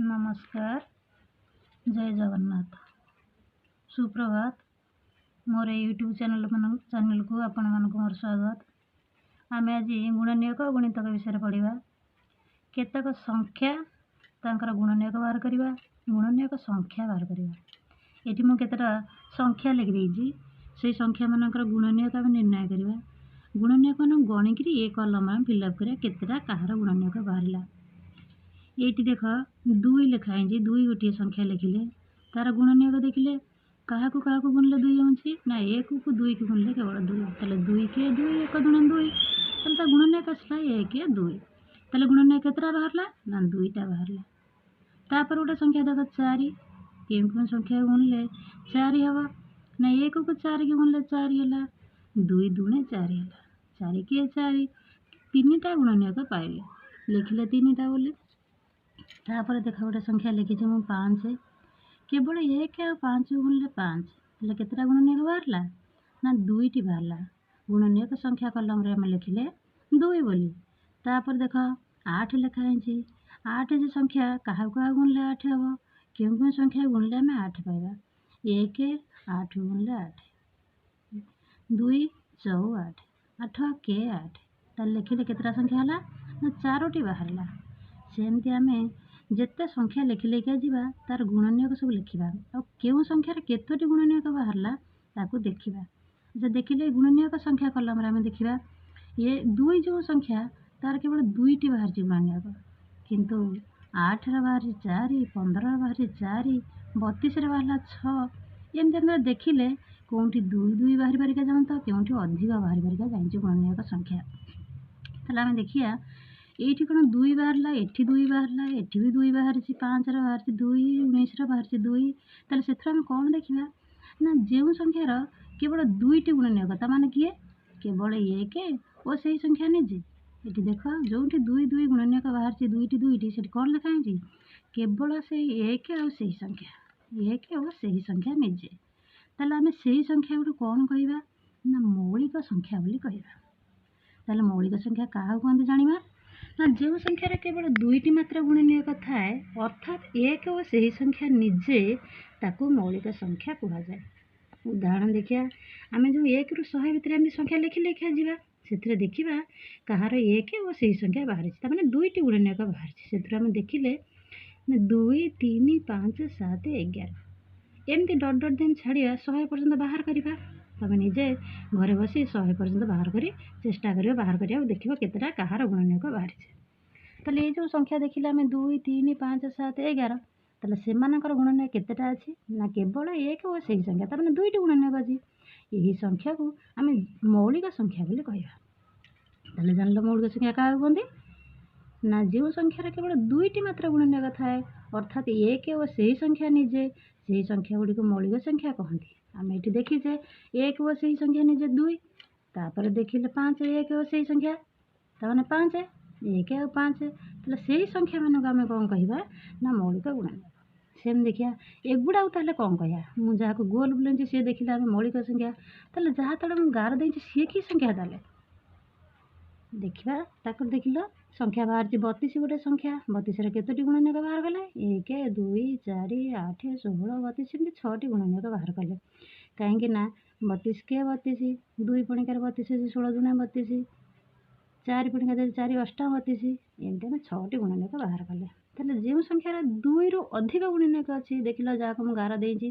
ନମସ୍କାର, ଜୟ ଜଗନ୍ନାଥ, ସୁପ୍ରଭାତ। ମୋର ଏଇ ୟୁଟ୍ୟୁବ୍ ଚ୍ୟାନେଲ୍କୁ ଆପଣମାନଙ୍କୁ ମୋର ସ୍ୱାଗତ। ଆମେ ଆଜି ଗୁଣନୀୟକ ଓ ଗୁଣିତକ ବିଷୟରେ ପଢ଼ିବା। କେତେକ ସଂଖ୍ୟା, ତାଙ୍କର ଗୁଣନୀୟକ ବାହାର କରିବା, ଗୁଣନୀୟକ ସଂଖ୍ୟା ବାହାର କରିବା। ଏଠି ମୁଁ କେତେଟା ସଂଖ୍ୟା ଲେଖିଦେଇଛି। ସେଇ ସଂଖ୍ୟାମାନଙ୍କର ଗୁଣନୀୟକ ଆମେ ନିର୍ଣ୍ଣୟ କରିବା। ଗୁଣନୀୟକମାନଙ୍କୁ ଗଣିକିରି ଏ କଲମ ଆମେ ଫିଲ୍ଅପ୍ କରିବା, କେତେଟା କାହାର ଗୁଣନୀୟକ ବାହାରିଲା। ଏଇଠି ଦେଖ, 2 ଲେଖା ହେଇଛି। 2 ଗୋଟିଏ ସଂଖ୍ୟା ଲେଖିଲେ, ତାର ଗୁଣନୀୟକ ଦେଖିଲେ କାହାକୁ କାହାକୁ ଗୁଣିଲେ 2 ହେଉଛି ନା, 1କୁ 2କୁ ଗୁଣିଲେ କେବଳ 2। ତାହେଲେ 2 କେ 2, 1 ଦୁଣେ 2। ତାହେଲେ ତା ଗୁଣନୀୟକ ଆସିଲା 1 2। ତାହେଲେ ଗୁଣନୀୟକ କେତେଟା ବାହାରିଲା ନା, 2ଟା ବାହାରିଲା। ତାପରେ ଗୋଟେ ସଂଖ୍ୟା ଦେଖ, 4। କେଉଁ କେଉଁ ସଂଖ୍ୟା ଗୁଣିଲେ 4 ହେବ ନା, 1କୁ 4କି ଗୁଣିଲେ 4 ହେଲା, 2 ଦୁଣେ 4 ହେଲା, 4 କିଏ 4। ତିନିଟା ଗୁଣନୀୟକ ପାଇଲେ, ଲେଖିଲେ ତିନିଟା ବୋଲି। ତାପରେ ଦେଖ, ଗୋଟେ ସଂଖ୍ୟା ଲେଖିଛି ମୁଁ 5। କେବଳ 1 ଆଉ 5 ଗୁଣିଲେ 5। ତାହେଲେ କେତେଟା ଗୁଣନୀୟକ ବାହାରିଲା ନା, 2ଟି ବାହାରିଲା। ଗୁଣନୀୟକ ସଂଖ୍ୟା କଲମରେ ଆମେ ଲେଖିଲେ 2 ବୋଲି। ତାପରେ ଦେଖ, 8 ଲେଖା ହେଇଛି। 8 ଯେ ସଂଖ୍ୟା, କାହାକୁ କାହାକୁ ଗୁଣିଲେ 8 ହେବ? କେଉଁ କେଉଁ ସଂଖ୍ୟା ଗୁଣିଲେ ଆମେ 8 ପାଇବା? 1 8 ଗୁଣିଲେ 8, 2 ଚଉ 8, 8 କେ 8। ତାହେଲେ ଲେଖିଲେ କେତେଟା ସଂଖ୍ୟା ହେଲା ନା, 4ଟି ବାହାରିଲା। ସେମିତି ଆମେ ଯେତେ ସଂଖ୍ୟା ଲେଖି ଲେଖିକା ଯିବା, ତାର ଗୁଣନୀୟକ ସବୁ ଲେଖିବା ଆଉ କେଉଁ ସଂଖ୍ୟାରେ କେତୋଟି ଗୁଣନୀୟକ ବାହାରିଲା ତାକୁ ଦେଖିବା। ଆଚ୍ଛା, ଦେଖିଲେ ଗୁଣନୀୟକ ସଂଖ୍ୟା କଲମରେ ଆମେ ଦେଖିବା, ଇଏ 2 ଯେଉଁ ସଂଖ୍ୟା, ତାର କେବଳ 2ଟି ବାହାରିଛି ଗୁଣନୀୟକ। କିନ୍ତୁ 8ର ବାହାରିଛି 4, 15ର ବାହାରିଛି 4, 32ରେ ବାହାରିଲା 6। ଏମିତି ଆମେ ଦେଖିଲେ କେଉଁଠି 2 2 ବାହାରି ପାରିକା ଯାଆନ୍ତି ତ କେଉଁଠି ଅଧିକ ବାହାରି ପାରିକା ଯାଇଛି ଗୁଣନୀୟକ ସଂଖ୍ୟା। ତାହେଲେ ଆମେ ଦେଖିବା, ଏଇଠି କ'ଣ 2 ବାହାରିଲା, ଏଠି 2 ବାହାରିଲା, ଏଠି ବି 2 ବାହାରିଛି, 5ର ବାହାରିଛି 2, 19ର ବାହାରିଛି 2। ତାହେଲେ ସେଥିରୁ ଆମେ କ'ଣ ଦେଖିବା ନା, ଯେଉଁ ସଂଖ୍ୟାର କେବଳ 2ଟି ଗୁଣନୀୟକ, ତା ମାନେ କିଏ? କେବଳ 1 ଓ ସେଇ ସଂଖ୍ୟା ନିଜେ। ଏଠି ଦେଖ, ଯେଉଁଠି 2 2 ଗୁଣନୀୟକ ବାହାରିଛି, 2ଟି 2ଟି, ସେଠି କ'ଣ ଲେଖା ହେଇଛି? କେବଳ ସେଇ 1 ଆଉ ସେଇ ସଂଖ୍ୟା, 1 ଓ ସେହି ସଂଖ୍ୟା ନିଜେ। ତାହେଲେ ଆମେ ସେଇ ସଂଖ୍ୟା ଗୁଡ଼ିକୁ କ'ଣ କହିବା ନା, ମୌଳିକ ସଂଖ୍ୟା ବୋଲି କହିବା। ତାହେଲେ ମୌଳିକ ସଂଖ୍ୟା କାହାକୁ କୁହନ୍ତି ଜାଣିବା ନା, ଯେଉଁ ସଂଖ୍ୟାରେ କେବଳ 2ଟି ମାତ୍ର ଗୁଣନୀୟକ ଥାଏ, ଅର୍ଥାତ୍ 1 ଓ ସେହି ସଂଖ୍ୟା ନିଜେ, ତାକୁ ମୌଳିକ ସଂଖ୍ୟା କୁହାଯାଏ। ଉଦାହରଣ ଦେଖିବା। ଆମେ ଯେଉଁ 1ରୁ 100 ଭିତରେ ଏମିତି ସଂଖ୍ୟା ଲେଖି ଲେଖିବା ଯିବା, ସେଥିରେ ଦେଖିବା କାହାର 1 ଓ ସେହି ସଂଖ୍ୟା ବାହାରିଛି, ତାମାନେ 2ଟି ଗୁଣନୀୟକ ବାହାରିଛି। ସେଥିରୁ ଆମେ ଦେଖିଲେ 2, 3, 5, 7, 11, ଏମିତି ଡଟ୍ ଡଟ୍ ଦେଇ ଛାଡ଼ିବା, 100 ପର୍ଯ୍ୟନ୍ତ ବାହାର କରିବା। ତୁମେ ନିଜେ ଘରେ ବସି 100 ପର୍ଯ୍ୟନ୍ତ ବାହାର କରି ଚେଷ୍ଟା କରିବ ବାହାର କରିବାକୁ, ଦେଖିବ କେତେଟା କାହାର ଗୁଣନୀୟକ ବାହାରିଛି। ତାହେଲେ ଏଇ ଯେଉଁ ସଂଖ୍ୟା ଦେଖିଲେ ଆମେ 2, 3, 5, 7, 11, ତାହେଲେ ସେମାନଙ୍କର ଗୁଣନୀୟ କେତେଟା ଅଛି ନା, କେବଳ 1 ଓ ସେହି ସଂଖ୍ୟା, ତାମାନେ 2ଟି ଗୁଣନୀୟକ ଅଛି। ଏହି ସଂଖ୍ୟାକୁ ଆମେ ମୌଳିକ ସଂଖ୍ୟା ବୋଲି କହିବା। ତାହେଲେ ଜାଣିଲ ମୌଳିକ ସଂଖ୍ୟା କାହାକୁ କୁହନ୍ତି ନା, ଯେଉଁ ସଂଖ୍ୟାର କେବଳ 2ଟି ମାତ୍ର ଗୁଣନୀୟକ ଥାଏ, ଅର୍ଥାତ୍ 1 ଓ ସେହି ସଂଖ୍ୟା ନିଜେ, ସେହି ସଂଖ୍ୟା ଗୁଡ଼ିକୁ ମୌଳିକ ସଂଖ୍ୟା କହନ୍ତି। ଆମେ ଏଠି ଦେଖିଛେ 1 ଓ ସେହି ସଂଖ୍ୟା ନିଜେ 2। ତାପରେ ଦେଖିଲେ 5, 1 ଓ ସେହି ସଂଖ୍ୟା, ତାମାନେ 5, 1 ଆଉ 5। ତାହେଲେ ସେଇ ସଂଖ୍ୟାମାନଙ୍କୁ ଆମେ କ'ଣ କହିବା ନା, ମୌଳିକ ଗୁଣନୀୟକ। ସେମିତି ଦେଖିବା ଏଗୁଡ଼ାକୁ ତାହେଲେ କ'ଣ କହିବା? ମୁଁ ଯାହାକୁ ଗୋଲ ବୁଲେଇଛି ସିଏ ଦେଖିଲେ ଆମେ ମୌଳିକ ସଂଖ୍ୟା। ତାହେଲେ ଯାହା ତଳେ ମୁଁ ଗାର ଦେଇଛି ସିଏ କି ସଂଖ୍ୟା? ତାହେଲେ ଦେଖିବା ତାକୁ। ଦେଖିଲ, ସଂଖ୍ୟା ବାହାରିଛି 32 ଗୋଟେ ସଂଖ୍ୟା। 32ର କେତୋଟି ଗୁଣନୀୟକ ବାହାର କଲେ? 1, 2, 4, 8, 16, 32, ଏମିତି 6ଟି ଗୁଣନୀୟକ ବାହାର କଲେ। କାହିଁକି ନା 32 କେ 32, 2 ପଣିକାରେ 32 ଅଛି, 16 ଦୁଣେ 32, 4 ପଣିକା 4 ଅଷ୍ଟା 32, ଏମିତି ଆମେ 6ଟି ଗୁଣନୀୟକ ବାହାର କଲେ। ତାହେଲେ ଯେଉଁ ସଂଖ୍ୟାର 2ରୁ ଅଧିକ ଗୁଣନୀୟକ ଅଛି, ଦେଖିଲ ଯାହାକୁ ମୁଁ ଗାର ଦେଇଛି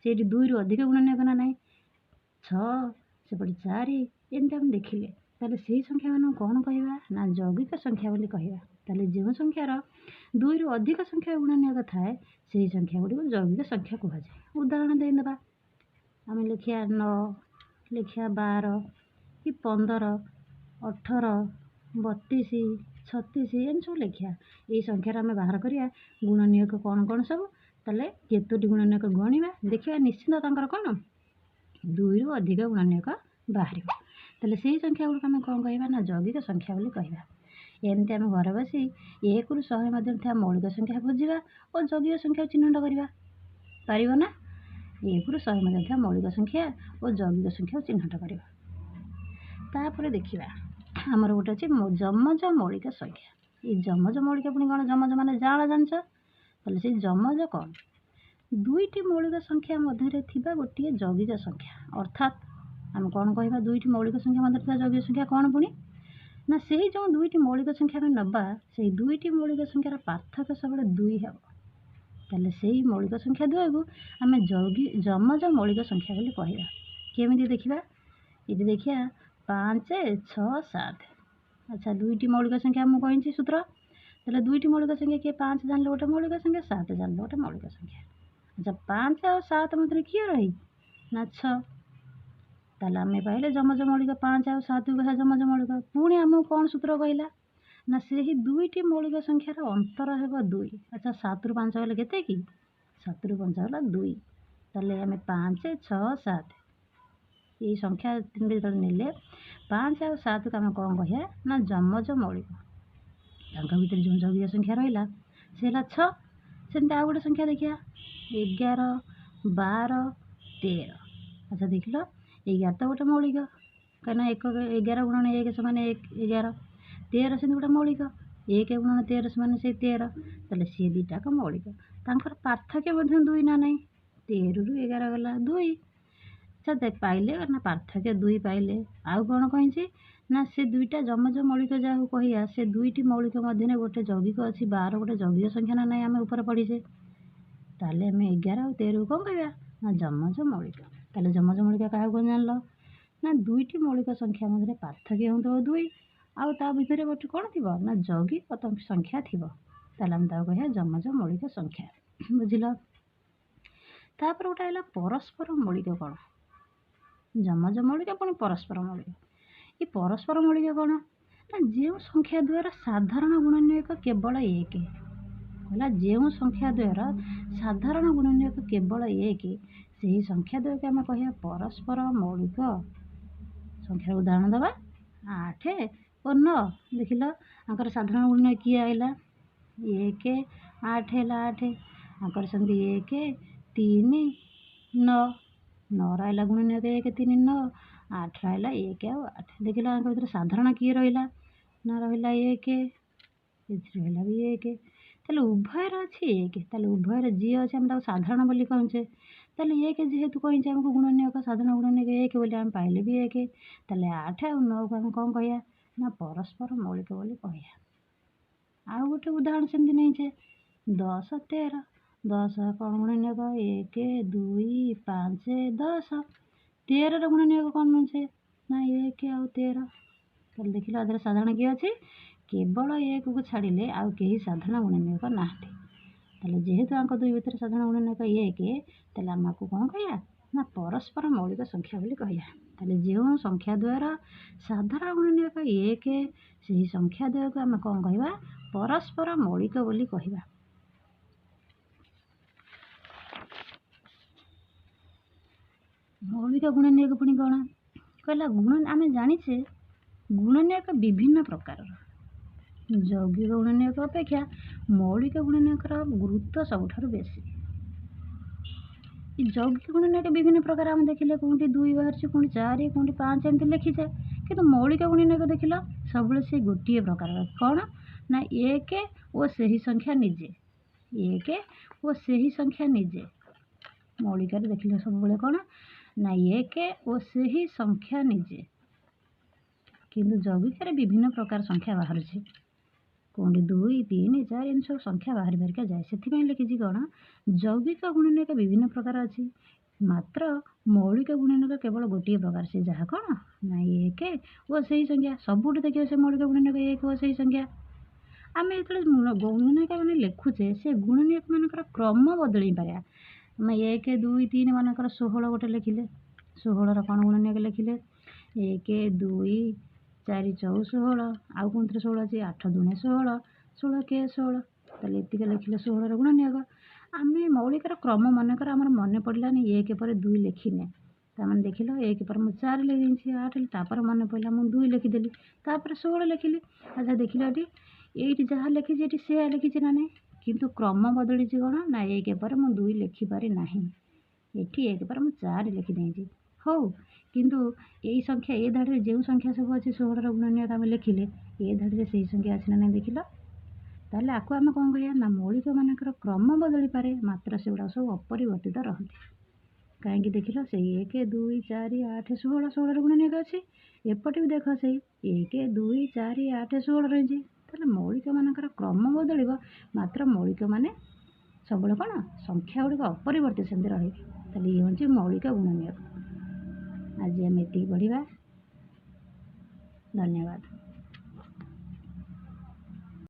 ସେଇଠି 2ରୁ ଅଧିକ ଗୁଣନୀୟକ ନା ନାହିଁ? 6, ସେପଟେ 4, ଏମିତି ଆମେ ଦେଖିଲେ। ତାହେଲେ ସେଇ ସଂଖ୍ୟାମାନଙ୍କୁ କ'ଣ କହିବା ନା, ଯୌଗିକ ସଂଖ୍ୟା ବୋଲି କହିବା। ତାହେଲେ ଯେଉଁ ସଂଖ୍ୟାର 2ରୁ ଅଧିକ ସଂଖ୍ୟା ଗୁଣନୀୟକ ଥାଏ, ସେହି ସଂଖ୍ୟା ଗୁଡ଼ିକୁ ଯୌଗିକ ସଂଖ୍ୟା କୁହାଯାଏ। ଉଦାହରଣ ଦେଇଦେବା ଆମେ। ଲେଖିବା 9, ଲେଖିବା 12 କି 15, 18, 32, 36, ଏମିତି ସବୁ ଲେଖିବା। ଏଇ ସଂଖ୍ୟାର ଆମେ ବାହାର କରିବା ଗୁଣନୀୟକ କ'ଣ କ'ଣ ସବୁ। ତାହେଲେ କେତୋଟି ଗୁଣନୀୟକ ଗଣିବା, ଦେଖିବା ନିଶ୍ଚିନ୍ତ ତାଙ୍କର କ'ଣ 2ରୁ ଅଧିକ ଗୁଣନୀୟକ ବାହାରିବ। ତାହେଲେ ସେଇ ସଂଖ୍ୟା ଗୁଡ଼ିକୁ ଆମେ କ'ଣ କହିବା ନା, ଯୌଗିକ ସଂଖ୍ୟା ବୋଲି କହିବା। ଏମିତି ଆମେ ଘରେ ବସି 1ରୁ 100 ମଧ୍ୟରେ ଥିବା ମୌଳିକ ସଂଖ୍ୟା ଖୋଜିବା ଓ ଯୌଗିକ ସଂଖ୍ୟାକୁ ଚିହ୍ନଟ କରିବା। ପାରିବ ନା? 1ରୁ 100 ମଧ୍ୟରେ ଥିବା ମୌଳିକ ସଂଖ୍ୟା ଓ ଯୌଗିକ ସଂଖ୍ୟାକୁ ଚିହ୍ନଟ କରିବା। ତାପରେ ଦେଖିବା, ଆମର ଗୋଟେ ଅଛି ଯମଜ ମୌଳିକ ସଂଖ୍ୟା। ଏଇ ଯମଜ ମୌଳିକ ପୁଣି କ'ଣ? ଯମଜ ମାନେ ଯାଆଁଳ ଜାଣିଛ। ତାହେଲେ ସେଇ ଯମଜ କ'ଣ? ଦୁଇଟି ମୌଳିକ ସଂଖ୍ୟା ମଧ୍ୟରେ ଥିବା ଗୋଟିଏ ଯୌଗିକ ସଂଖ୍ୟା। ଅର୍ଥାତ୍ ଆମେ କ'ଣ କହିବା? ଦୁଇଟି ମୌଳିକ ସଂଖ୍ୟା ମଧ୍ୟରେ ଥିବା ଯୌଗିକ ସଂଖ୍ୟା କ'ଣ ପୁଣି ନା ସେଇ ଯେଉଁ ଦୁଇଟି ମୌଳିକ ସଂଖ୍ୟା ଆମେ ନେବା, ସେଇ ଦୁଇଟି ମୌଳିକ ସଂଖ୍ୟାର ପାର୍ଥକ୍ୟ ସବୁବେଳେ 2 ହେବ। ତାହେଲେ ସେଇ ମୌଳିକ ସଂଖ୍ୟା ଦ୍ୱୟକୁ ଆମେ ଯମଜ ମୌଳିକ ସଂଖ୍ୟା ବୋଲି କହିବା। କେମିତି ଦେଖିବା? ଏଠି ଦେଖିବା 5, 6, 7। ଆଚ୍ଛା, ଦୁଇଟି ମୌଳିକ ସଂଖ୍ୟା ମୁଁ କହିଛି ସୂତ୍ର। ତାହେଲେ ଦୁଇଟି ମୌଳିକ ସଂଖ୍ୟା କିଏ? 5 ଜାଣିଲେ ଗୋଟେ ମୌଳିକ ସଂଖ୍ୟା, 7 ଜାଣିଲେ ଗୋଟେ ମୌଳିକ ସଂଖ୍ୟା। ଆଚ୍ଛା, 5 ଆଉ 7 ମଧ୍ୟରେ କିଏ ରହି ନା 6। ତାହେଲେ ଆମେ ପାଇଲେ ଯମଜ ମୌଳିକ, 5 ଆଉ 7କୁ କହିବା ଯମଜ ମୌଳିକ। ପୁଣି ଆମକୁ କ'ଣ ସୂତ୍ର କହିଲା ନା ସେହି ଦୁଇଟି ମୌଳିକ ସଂଖ୍ୟାର ଅନ୍ତର ହେବ 2। ଆଚ୍ଛା, 7ରୁ 5 ଗଲେ କେତେ କି? 7ରୁ 5 ହେଲା 2। ତାହେଲେ ଆମେ 5, 6, 7 ଏଇ ସଂଖ୍ୟା ତିନିଟି ଯେତେବେଳେ ନେଲେ, 5 ଆଉ 7କୁ ଆମେ କ'ଣ କହିବା ନା ଯମଜ ମୌଳିକ। ତାଙ୍କ ଭିତରେ ଯେଉଁ ଯୌଗିକ ସଂଖ୍ୟା ରହିଲା ସେ ହେଲା 6। ସେମିତି ଆଉ ଗୋଟେ ସଂଖ୍ୟା ଦେଖିବା, 11, 12, 13। ଆଚ୍ଛା, ଦେଖିଲ 11 ତ ଗୋଟେ ମୌଳିକ, କାହିଁକିନା 1 11 ଗୁଣନ 1 ସମାନ 1 11। 13 ସେମିତି ଗୋଟେ ମୌଳିକ, 1 ଗୁଣନ 13 ସମାନ ସେଇ 13। ତାହେଲେ ସିଏ ଦୁଇଟାକ ମୌଳିକ, ତାଙ୍କର ପାର୍ଥକ୍ୟ ମଧ୍ୟ 2 ନା ନାହିଁ? 13ରୁ 11 ଗଲା 2। ଆଚ୍ଛା, ପାଇଲେ ନା ପାର୍ଥକ୍ୟ 2 ପାଇଲେ। ଆଉ କ'ଣ କହିଛି ନା ସେ ଦୁଇଟା ଯମଜ ମୌଳିକ ଯାହାକୁ କହିବା, ସେ ଦୁଇଟି ମୌଳିକ ମଧ୍ୟରେ ଗୋଟେ ଯୌଗିକ ଅଛି, 12 ଗୋଟେ ଯୌଗିକ ସଂଖ୍ୟା ନା ନାହିଁ ଆମେ ଉପରେ ପଢ଼ିଛେ। ତାହେଲେ ଆମେ 11 ଆଉ 13କୁ କ'ଣ କହିବା ନା ଯମଜ ମୌଳିକ। ତାହେଲେ ଯମଜ ମୌଳିକ କାହାକୁ କ'ଣ ଜାଣିଲ ନା ଦୁଇଟି ମୌଳିକ ସଂଖ୍ୟା ମଧ୍ୟରେ ପାର୍ଥକ୍ୟ ହେଉଥିବ 2, ଆଉ ତା ଭିତରେ ଗୋଟେ କ'ଣ ଥିବ ନା ଯୌଗିକ ସଂଖ୍ୟା ଥିବ। ତାହେଲେ ଆମେ ତାକୁ କହିବା ଯମଜ ମୌଳିକ ସଂଖ୍ୟା। ବୁଝିଲ? ତାପରେ ଗୋଟେ ହେଲା ପରସ୍ପର ମୌଳିକ କ'ଣ? ଯମଜ ମୌଳିକ ପୁଣି ପରସ୍ପର ମୌଳିକ। ଏ ପରସ୍ପର ମୌଳିକ କ'ଣ ନା ଯେଉଁ ସଂଖ୍ୟା ଦ୍ୱାରା ସାଧାରଣ ଗୁଣନୀୟକ କେବଳ 1। ହେଲା, ଯେଉଁ ସଂଖ୍ୟା ଦ୍ୱାରା ସାଧାରଣ ଗୁଣନୀୟକ କେବଳ 1, ସେହି ସଂଖ୍ୟା ଦ୍ୱୟକୁ ଆମେ କହିବା ପରସ୍ପର ମୌଳିକ। ସଂଖ୍ୟାର ଉଦାହରଣ ଦେବା 8 ଓ 9। ଦେଖିଲ ଆଙ୍କର ସାଧାରଣ ଗୁଣନୀୟକ କିଏ ଆଇଲା? 1, 8 ହେଲା 8। ଆଙ୍କର ସେମିତି 1, 3, 9। 9ର ଆଇଲା ଗୁଣନୀୟକ 1, 3, 9। 8ର ଆଇଲା 1 ଆଉ 8। ଦେଖିଲ ଆଙ୍କ ଭିତରେ ସାଧାରଣ କିଏ ରହିଲା ନା ରହିଲା 1, ଏଥିରେ ରହିଲା ବି 1। ତାହେଲେ ଉଭୟର ଅଛି 1। ତାହେଲେ ଉଭୟର ଯିଏ ଅଛି ଆମେ ତାକୁ ସାଧାରଣ ବୋଲି କହୁଛେ। ତାହେଲେ 1 ଯେହେତୁ କହିଛେ ଆମକୁ ଗୁଣନୀୟକ ସାଧାରଣ ଗୁଣନୀୟକ 1 ବୋଲି ଆମେ ପାଇଲେ ବି 1। ତାହେଲେ 8 ଆଉ 9କୁ ଆମେ କ'ଣ କହିବା ନା ପରସ୍ପର ମୌଳିକ ବୋଲି କହିବା। ଆଉ ଗୋଟେ ଉଦାହରଣ ସେମିତି ନେଇଛେ 10, 13। 10 କ'ଣ ଗୁଣନୀୟକ? 1, 2, 5, 10। 13ର ଗୁଣନୀୟକ କ'ଣ ନେଉଛେ ନା 1 ଆଉ 13। ତାହେଲେ ଦେଖିଲ ଏଥିରେ ସାଧାରଣ କିଏ ଅଛି? କେବଳ 1କୁ ଛାଡ଼ିଲେ ଆଉ କେହି ସାଧାରଣ ଗୁଣନୀୟକ ନାହାନ୍ତି। ତାହେଲେ ଯେହେତୁ ଆଙ୍କ ଦୁଇ ଭିତରେ ସାଧାରଣ ଗୁଣନୀୟକ 1, ତାହେଲେ ଆମେ ଆକୁ କ'ଣ କହିବା ନା ପରସ୍ପର ମୌଳିକ ସଂଖ୍ୟା ବୋଲି କହିବା। ତାହେଲେ ଯେଉଁ ସଂଖ୍ୟା ଦ୍ୱାରା ସାଧାରଣ ଗୁଣନୀୟକ 1, ସେହି ସଂଖ୍ୟା ଦ୍ୱୟକୁ ଆମେ କ'ଣ କହିବା? ପରସ୍ପର ମୌଳିକ ବୋଲି କହିବା। ମୌଳିକ ଗୁଣନୀୟକ ପୁଣି କ'ଣ କହିଲା? ଗୁଣ ଆମେ ଜାଣିଛେ ଗୁଣନୀୟକ ବିଭିନ୍ନ ପ୍ରକାରର। ଯୌଗିକ ଗୁଣନୀୟକ ଅପେକ୍ଷା ମୌଳିକ ଗୁଣନୀୟକର ଗୁରୁତ୍ୱ ସବୁଠାରୁ ବେଶୀ। ଏ ଯୌଗିକ ଗୁଣନୀୟକ ବିଭିନ୍ନ ପ୍ରକାର ଆମେ ଦେଖିଲେ, କେଉଁଠି 2 ବାହାରୁଛି, କେଉଁଠି 4, କେଉଁଠି 5 ଏମିତି ଲେଖିଛେ। କିନ୍ତୁ ମୌଳିକ ଗୁଣନୀୟକ ଦେଖିଲ ସବୁବେଳେ ସେ ଗୋଟିଏ ପ୍ରକାରର, କ'ଣ ନା 1 ଓ ସେହି ସଂଖ୍ୟା ନିଜେ। 1 ଓ ସେହି ସଂଖ୍ୟା ନିଜେ। ମୌଳିକରେ ଦେଖିଲେ ସବୁବେଳେ କ'ଣ ନା 1 ଓ ସେହି ସଂଖ୍ୟା ନିଜେ। କିନ୍ତୁ ଯୌଗିକରେ ବିଭିନ୍ନ ପ୍ରକାର ସଂଖ୍ୟା ବାହାରୁଛି, କେଉଁଠି 2, 3, 4 ଏମିତି ସବୁ ସଂଖ୍ୟା ବାହାରି ବାହାରିକା ଯାଏ। ସେଥିପାଇଁ ଲେଖିଛି କ'ଣ ଯୌଗିକ ଗୁଣନୀୟକ ବିଭିନ୍ନ ପ୍ରକାର ଅଛି, ମାତ୍ର ମୌଳିକ ଗୁଣନୀୟକ କେବଳ ଗୋଟିଏ ପ୍ରକାର, ସେ ଯାହା କ'ଣ ନା 1 ଓ ସେହି ସଂଖ୍ୟା। ସବୁଠି ଦେଖିବ ସେ ମୌଳିକ ଗୁଣନୀୟକ 1 ଓ ସେହି ସଂଖ୍ୟା। ଆମେ ଯେତେବେଳେ ଗୁଣନୀୟକ ମାନେ ଲେଖୁଛେ, ସେ ଗୁଣନୀୟକ ମାନଙ୍କର କ୍ରମ ବଦଳେଇ ପାରିବା। ଆମେ 1, 2, 3 ମାନଙ୍କର 16 ଗୋଟେ ଲେଖିଲେ, 16ର କ'ଣ ଗୁଣନୀୟକ ଲେଖିଲେ? 1, 2, 4, 4 16। ଆଉ କେଉଁଥିରେ 16 ଅଛି? 8 ଦୁଣେ 16, 16 କେ 16। ତାହେଲେ ଏତିକି ଲେଖିଲେ 16ର ଗୁଣନୀୟକ। ଆମେ ମୌଳିକର କ୍ରମ ମନେକର ଆମର ମନେ ପଡ଼ିଲାନି, 1 ପରେ 2 ଲେଖିନେ, ତାମାନେ ଦେଖିଲ 1 ପରେ ମୁଁ 4 ଲେଖିଦେଇଛି, 8, ତାପରେ ମନେ ପଡ଼ିଲା ମୁଁ 2 ଲେଖିଦେଲି, ତାପରେ 16 ଲେଖିଲି। ଆଚ୍ଛା, ଦେଖିଲ ଏଠି ଏଇଠି ଯାହା ଲେଖିଛି ଏଠି ସେୟା ଲେଖିଛି ନା ନାହିଁ? କିନ୍ତୁ କ୍ରମ ବଦଳିଛି କ'ଣ ନା 1 ପରେ ମୁଁ 2 ଲେଖିପାରି ନାହିଁ, ଏଠି 1 ପରେ ମୁଁ 4 ଲେଖିଦେଇଛି। ହଉ, କିନ୍ତୁ ଏଇ ସଂଖ୍ୟା ଏ ଧାଡ଼ିରେ ଯେଉଁ ସଂଖ୍ୟା ସବୁ ଅଛି 16ର ଗୁଣନୀୟକ ଆମେ ଲେଖିଲେ, ଏ ଧାଡ଼ିରେ ସେଇ ସଂଖ୍ୟା ଅଛି ନା ନାହିଁ ଦେଖିଲ? ତାହେଲେ ଆକୁ ଆମେ କ'ଣ କରିବା ନା, ମୌଳିକମାନଙ୍କର କ୍ରମ ବଦଳିପାରେ, ମାତ୍ର ସେଗୁଡ଼ାକ ସବୁ ଅପରିବର୍ତ୍ତିତ ରହନ୍ତି। କାହିଁକି ଦେଖିଲ, ସେଇ 1, 2, 4, 8, 16, 16ର ଗୁଣନୀୟକ ଅଛି। ଏପଟେ ବି ଦେଖ, ସେଇ 1, 2, 4, 8, 16 ରହିଛି। ତାହେଲେ ମୌଳିକମାନଙ୍କର କ୍ରମ ବଦଳିବ, ମାତ୍ର ମୌଳିକମାନେ ସବୁବେଳେ କ'ଣ, ସଂଖ୍ୟା ଗୁଡ଼ିକ ଅପରିବର୍ତ୍ତିତ ସେମିତି ରହିବେ। ତାହେଲେ ଇଏ ହେଉଛି ମୌଳିକ ଗୁଣନୀୟକ। ଆଜି ଆମେ ଏତିକି ପଢ଼ିବା। ଧନ୍ୟବାଦ।